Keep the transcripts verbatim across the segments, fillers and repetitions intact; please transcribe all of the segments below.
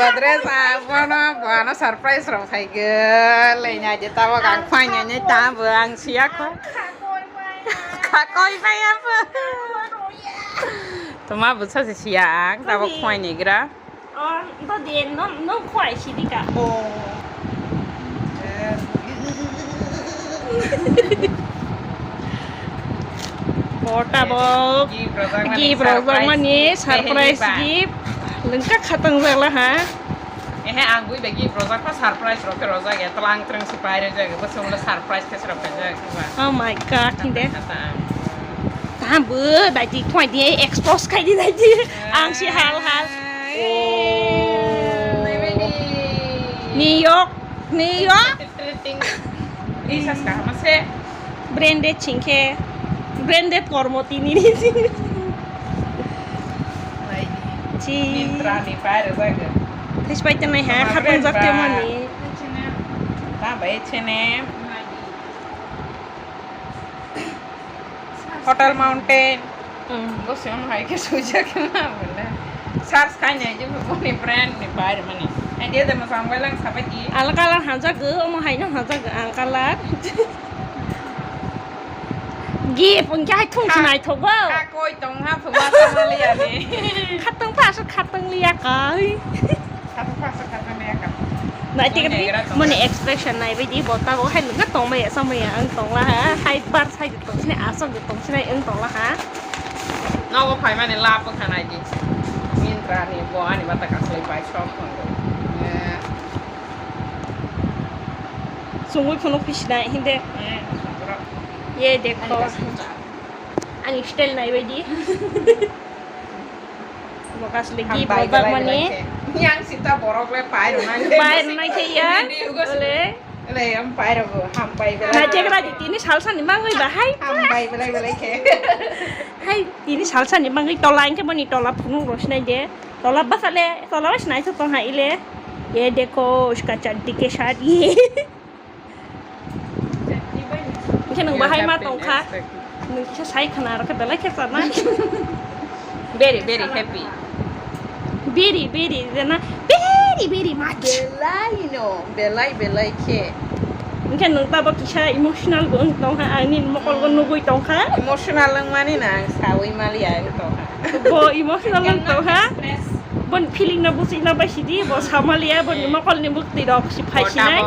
Dress abono, bono surprise rok phaigwi. Leina je tabok ang phainani tabo ang siya kho. Khakoi pai apa? Toma bwsa se siya ang tabok phaini gra. Oh, bo de no no khwai sidi ka. Oh. Portable. Gift rojak mani, gift rojak mani surprise gift. Lengka khatang jala ha. Ehe, ang bui bagi rojak pa surprise rok rojak ya, telang tereng si pai rojak, bosong lo surprise ke surprise rojak ba. Oh my God, hinde. Kata. Tahan bui, daji, khuai di, expose khai di, daji. Ang si hal hal. Oh. New York, New York. Branded chingkhe, branded kormo tini ni. Chi. Mintra ni pai rojak. Thais pai tenai ha, khatang jak te mani. Ta bai chene. Hotel Mountain. Hmm. Bo se omo hai khe sujak khe ma bole. Search khai nai je boni brand ni pai mani. Idea de masang bai lang sabai di. Al color hanjak go, omo hai no hanjak go, al color. Gift wngkhe hai thung sinai thok bo. Kha koi tong ha phuma tong liya ni. Khatang pha so khatang liya kai. Khatang pha so khatang liya kai. Nai tik ni moni expression nai bai di bo ta bo hai lungkha tong maya sa maya ang tong la ha. Hai bar sai tong sini asok tong sini ang tong la ha. Nogo phai mani lap kha nai di. Mintra ni bo ani bata kaslai pai shop tong. Sungui phunuk phi sinai hinde. Ye dekho. Ani style nai bai di. Bokas le gift rojak mani. Yang sita borok le pai rwnai. Pai rwnai khe ya. Ole. Ole, yang pai rok ham pai belai. Na chegra di tini salsa ni mangoi ba hai. Ham pai belai belai khe. Hai tini salsa ni mangoi tola engke boni tola phunuk rosnai de. Tola basa le, tola basa nai tong ha ile. Ye dekho, uska chaddi ke saath ye. Khe nwng bahai ma tong kha. Nwng kisa sai khna rw khe belai khe chana. Very, very happy. Very, very, jena, very, very much. Belai no, belai, belai khe. Hwnkhe nwng tabo kisa emotional bo wng tong kha, ani mokol bo nugui tong kha. Emotional wngmani na ang saui maliya wng tong kha. Bo emotional wng tong kha. Bon feeling no buchina bai sidi, bo samaliya, boni mokol ni bukti rok si phai sinai.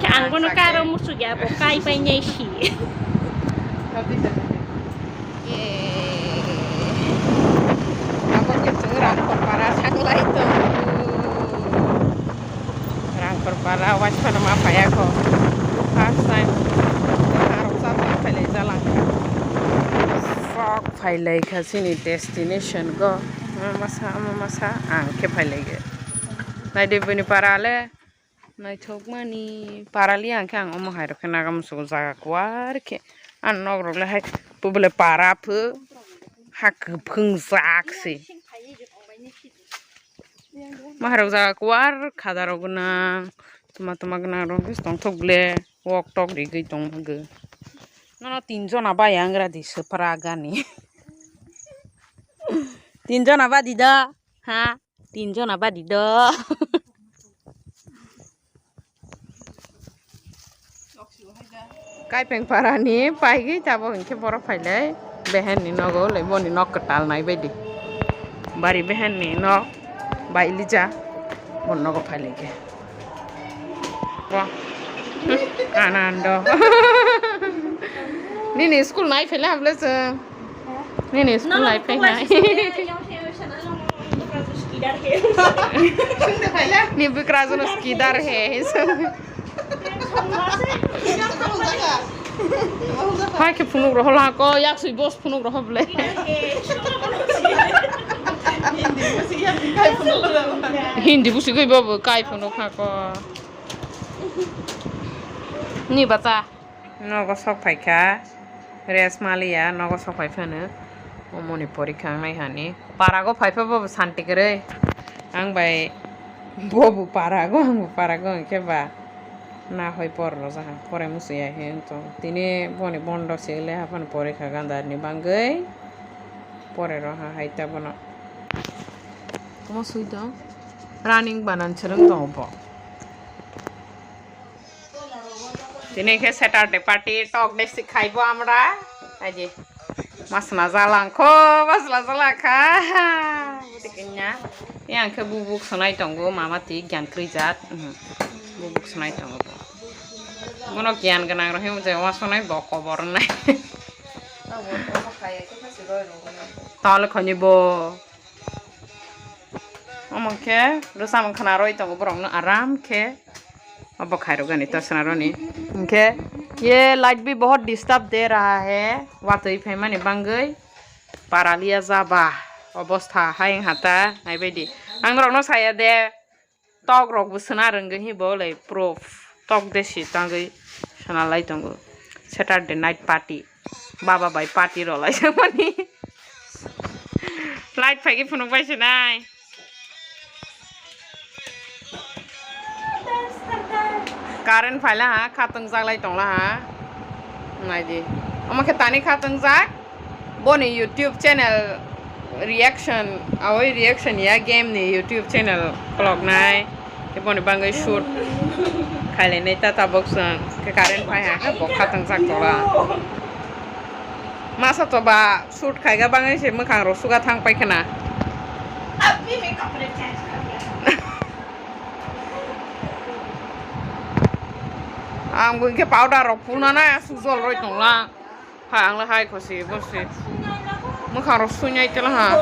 Khe ang bono karo musuk ya, bo kai pai nai si. Abo khe chwng Rangkhorpara sanglai tongo. Rangkhorpara waithano ma phaiya kho. First time. Arok chapang phailai jalang. Sok phailai kha chini destination go. Ama masa, ama masa, ang khe phailai ge. Naidi bini para le. Naithokmani parali ang khe ang omo hai rok khe naga musugo jaga kuar khe. Ang nok rok le hai bubole para pho ha kwphwng jak se. Ma hai rok jaga kuar khada rok gwnang tuma tuma gwnang rok tongthok le wok tok rigwi tong mago. Nono tin jona bai ang gra di swpra gani. Tin jona ba di da ha. Tin jona badi do. Kaipeng parani paigwi tabok hinkhe borok phailai behenni nogo le boni nok kwtal nai baidi. Bari behenni nok bailija bon nogo phailaikhe. Bo. Anando. Nini school nai phailai hamle chwng. Nini school nai phai hai. Ni bwkra jono skidar he. Hai khe phunuk rohol ha ko yak sui boss phunuk rohol ble. Hindi busi gwi bobo kai phunuk ha ko. Ni bata. Nogo sok phaikha, rest maliya, nogo sok phai phano, omoni porikha wngnai hani. Parago phai pha bobo santi kwrwi, ang bai bobo parago, angbo parago, hinkhe ba nahoi por rwjakha, porai muchungya hinkhe wngtong. Tini boni bondo se le haphano porikha gandharni bangwi, pore rwha hai ta bono. Omo swi tong. Running banan swrwng tongo bo. Tini khe Saturday party, tok de si khaibo amra. Aji. Masna jalang kho, masla jala kha. Budi kenya. Yang khe bubuk sonai tongo, mama ti gyan krijat. Mhm. Bubuk sonai tongo bo. Bono gyan gwnang rok himjai wasonai bo kobor nai. Tole khoni bo. Omo khe rwchapmung khna rwi tongo borokno aram khe. Obo khairokgani tosna roni. Hinkhe ye light bi bahut disturb de raha hai. Watwi phaimani bangwi paralia jaba obostha hai wngkha ta naibaidi. Ang norokno saya de. Tok rok bo sona rwngwi hi bo le proof. Tok de si tangwi sona lai tongo. Saturday night party. Baba bai party rw lai mani. Light phai khe phunuk bai se nai. Current phai la ha, kha tongjak lai tong la ha. Nai di. Omo khe tani kha tongjak. Boni YouTube channel reaction, awai reaction ya game ni YouTube channel khuloknai. Khe boni bangwi shoot khailainai ta tabuk chwng. Khe current phai ha khe bo kha tongjak tola. Masa to ba shoot khaiga bangwi se mwkhang rok suga thang pai khna. Ang bo khe powder rok phunanai aswk jol rwi tong la. Hai, ang le hai khosi, bosi. Mwkhang rok suinai tela ha.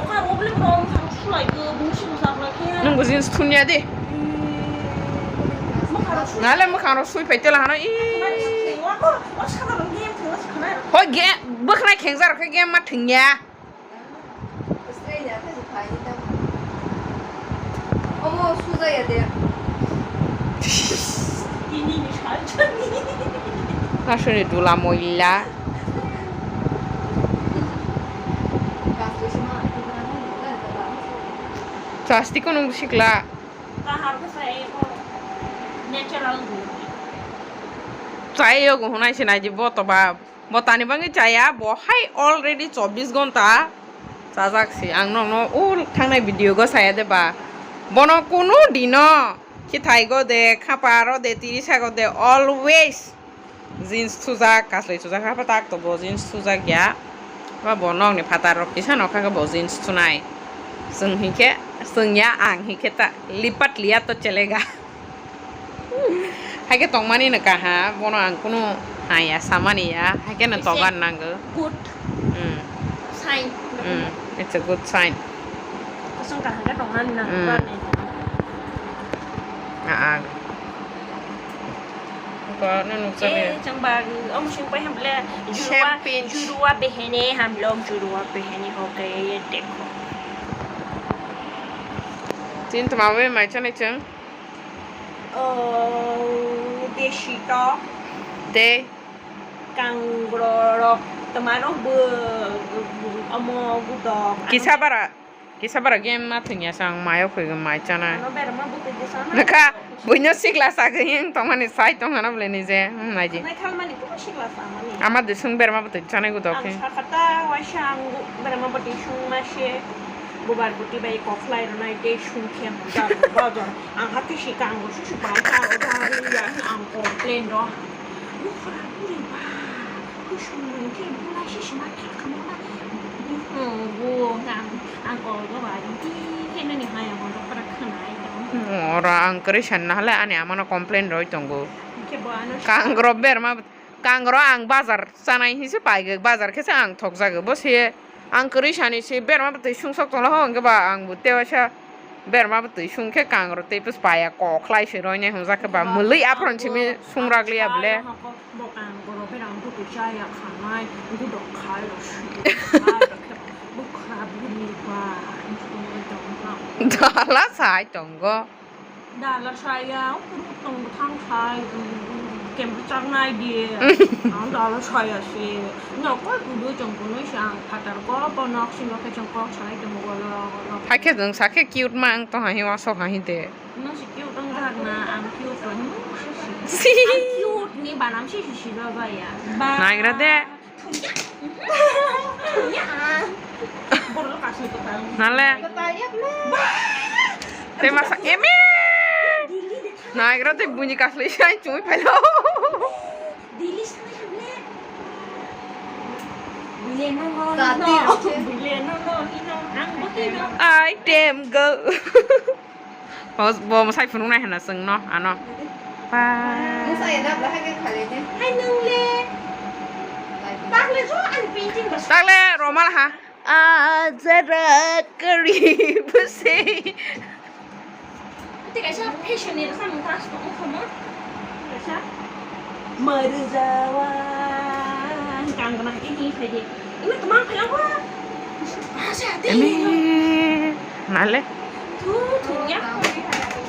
Nwng bo jeans thunya di. Nale mwkhang rok sui pai tela hano, i. Hoi, ge, bwkhwnai khengja rok khe game ma thwngya. Omo suja ya de. Aswkni dula moila. Plastic ko nung sikla. Kaham khe sai bo natural. Sai yo go hunai sinai di bo to ba. Bo tani bangwi chaya, bo hai already chobbish gonta chajak si. Ang nokno o thangnai video go saya de ba. Bono kunu dino khithai go de, khaparo de, tirisago de, always jeans thujak, kaslai thujak, hapa tak to bo jeans thujak ya. Ba bo nokni phatar rok kisa nokha khe bo jeans thunai. Chwng hinkhe, chwng ya ang hinkhe ta lipat liya to chelega. Haikhe tongmani no kaha, bono ang kunu haya samani ya, haikhe no togan nango. Good. Mm. Sign. Mm. It's a good sign. Kosong kaham khe tongmani nango. Mm. Ah, ah. Ko no nukjagwi. Eh, chwng ba, omo sing pai hamle, jurua, champagne. Jurua behene hamle, om jurua behene hoke ye dekho. Tin tuma bai mai chanai chwng. Oh, desi tok. Tei? Kangrok, tomarok bo, omo gutok. Kisa bara, kisa bara game ma thwngya sa ang mayo khwigwi mai chanai. Ano berma bwtwi bwsano. Nokha, buino sikla sagwi wng tongmani sai tongmano bwlai nije, hmm, naidi. Nai khalmani kuno sikla samani. Ama de swng berma bwtwi chanai gutok khe. Ang sakata waisa ang berma bwtwi swngma se. Bubar bwtwi bai kok khlai rwnai tei sung khe ang bujar bujar. Ang hakhe si kango susu bai ta o dari ya ang complain ro. Bukhra buri ba. Kusung mung khe bulai si sima khe khamana. Bukhung bu ang ang kol go ba di khe nani hai ang ro para khanai ta. Ora ang kwrwi san na hale ani amano complain roi tongo. Khe bo ano. Kangro berma Kangro ang bazar chanai hinse paigwk, bazar khe se ang thokjagw. Bo se ang kwrwi sani se berma bwtwi sungsok tongla ho, hwnkhe ba ang bo tewaisa berma bwtwi sung khe kangro tei pus paya kok khlai se roinai hwnjak khe ba mwlwi aphron simi sung rak liya bwle. Bo kangro berang bwtwi chaya khanai, gudok khai rw swi khai rw khe bwkha bwrwi ba. Dala sai tongo. Dala saya, ruk tong bwthang sai, kemsa chaknai di. Ang dala saya se. No koi kudu chong kunui se ang phatar ko, bo nok sing khe chong kok sai tong bolo, bolo. Hai khe jwng sa khe cute ma ang tong hai, wasok hai de. No se cute wng jak na, ang cute wng. Si. Ang cute ni banam si si si ba ba ya. Ba. Naigra de. Nale. Tei masa eme. Naigra tei buini kaslai sai chumui phailo. Item go. Bo, bo mwsai phunuknai hwnna chwngno ano. Ba. Takle romal ha. Ajara kari bwsai. Tei kaisa fashion ni rwchapmung ta aswk tongmo khamu. Kaisa. Mwrwjawa. Kang gwnang khe hini phai di. Ino twmang phai langkho. Asa tei. Eme. Nale. Thu, thu ya.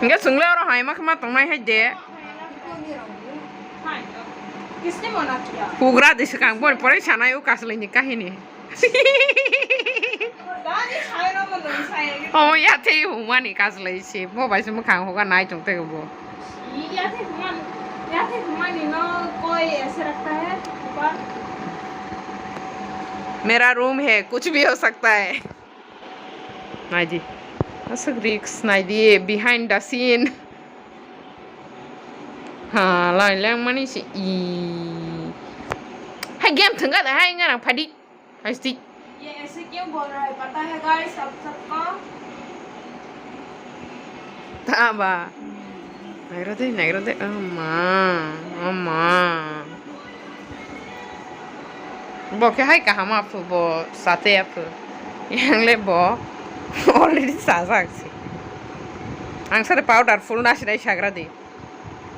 Hingke chwngno oro hai ma khama tongnai hai de. Hai. Kisni mona kiya. Pugra de swkang boni pore sanai o kaslai ni kahini. Omo yathai humani kaslai se, bo bai se mwkhang huga nai tong tei bo. Yathai humani, yathai humani no koi aise rakhta hai, bar. Mera room hai, kuch bhi ho sakta hai. Nai di. Aswk risk nai di, behind the scene. Ha, lai leng mani se i. Hai game thwngkha da hai ngarang phadi. Hasti. ये ऐसे क्यों बोल रहा है पता है गाइस, सब सबको। Taba. Nagrade, nagrade. Ama, ama. Bo khe hai kaham aphu, bo sate aphu. Yang le bo already sajak se. Ang sare powder full na sinai sagra di.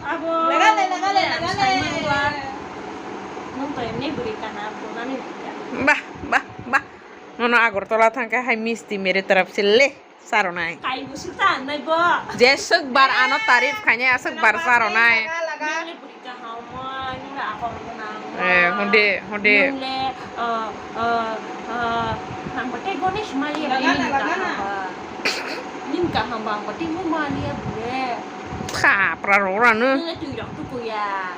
Abo. Lagale, lagale, lagale. Nwng to emni bwrwi kana phunani. Bah, bah, bah. Nono Agartala thangkhe hai misti mere taraf se le saronai. Kai busu ta nai bo. Jeswk bar ano tarif khainai aswk bar saronai. Laga, laga. Nwng le bwrwi kaham, nwng le akol gwnang. Eh, honde, honde. Nwng le, eh, eh, eh, nang bate gone sumali ya, laga, laga, laga. Nin kaham ba, ang bate mo mali ya bure. Khapra rora no. Nwng le twi rok tuku ya.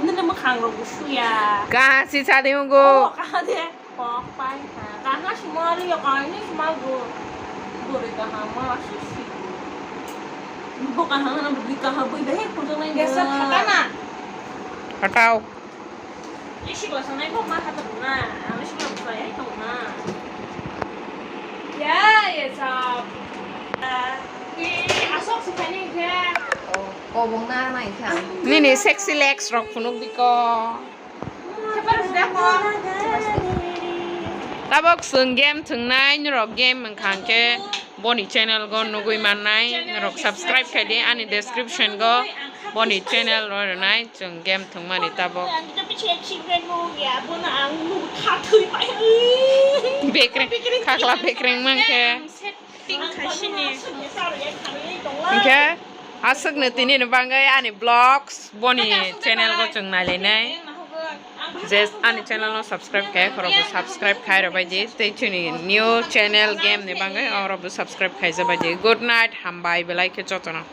Nwng le mwkhang rok busu ya. Kasi sa de ungo. Oh, ka de. Kok pai ha. Kaha sumali ya, kaini sumal bu. Bure kaham ma si si. Bo kaham na bure kaham bui deh, kuntung nai. Biasa khatana. Khatao. Isi ko sanai ko ma khatar na. Ami si ko sai tong na. Ya, ya sa. Ni asok si kani ke. Oh, kobong na nai kha. Nini sexy legs rok phunuk biko. Tabok chwng game thwngnai, norok game wngkha hwnkhe boni channel go nugui mannai, norok subscribe khai di, ani description go boni channel rw rwnai chwng game thwngmani tabok. Bekreng, khakla bekreng mankhe. Hingkhe aswkno tini ni bagwi ani vlogs boni channel go chwng nailainai. Je ani channel no subscribe khe khorokbo subscribe khai rwbai di tei chini new channel game ni bagwi orokbo subscribe khai jabai di. Good night, hambai belai khe jotono.